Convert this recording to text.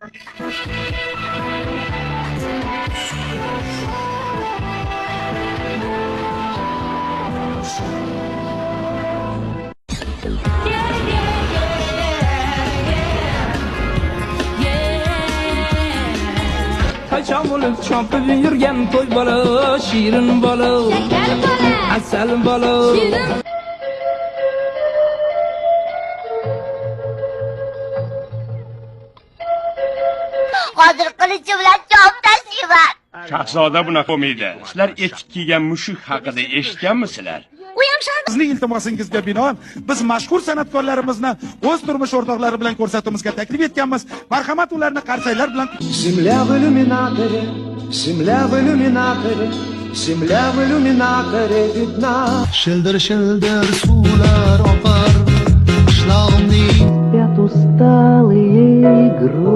Qachon bo'lib chopib yurgan to'y bola, shirin bola, Shakar bola, asal bola. Shirin. Hozir qilichi bilan chopib tashlayman. Shahzoda bunaqa bo'lmaydi. Sizlar etik kiygan mushuk haqida eshitganmisizlar? U ham shahzoda. Sizning iltimosingizga binoan biz mashhur san'atkorlarimizni o'z turmush o'rtoqlari bilan ko'rsatuvimizga taklif etganmiz. Marhamat, ularni qarsaklar bilan Земля в иллюминаторе, земля в иллюминаторе, земля в иллюминаторе видна. Shildir shildir suvlar oqar qishlog'imning Спят усталые игрушки.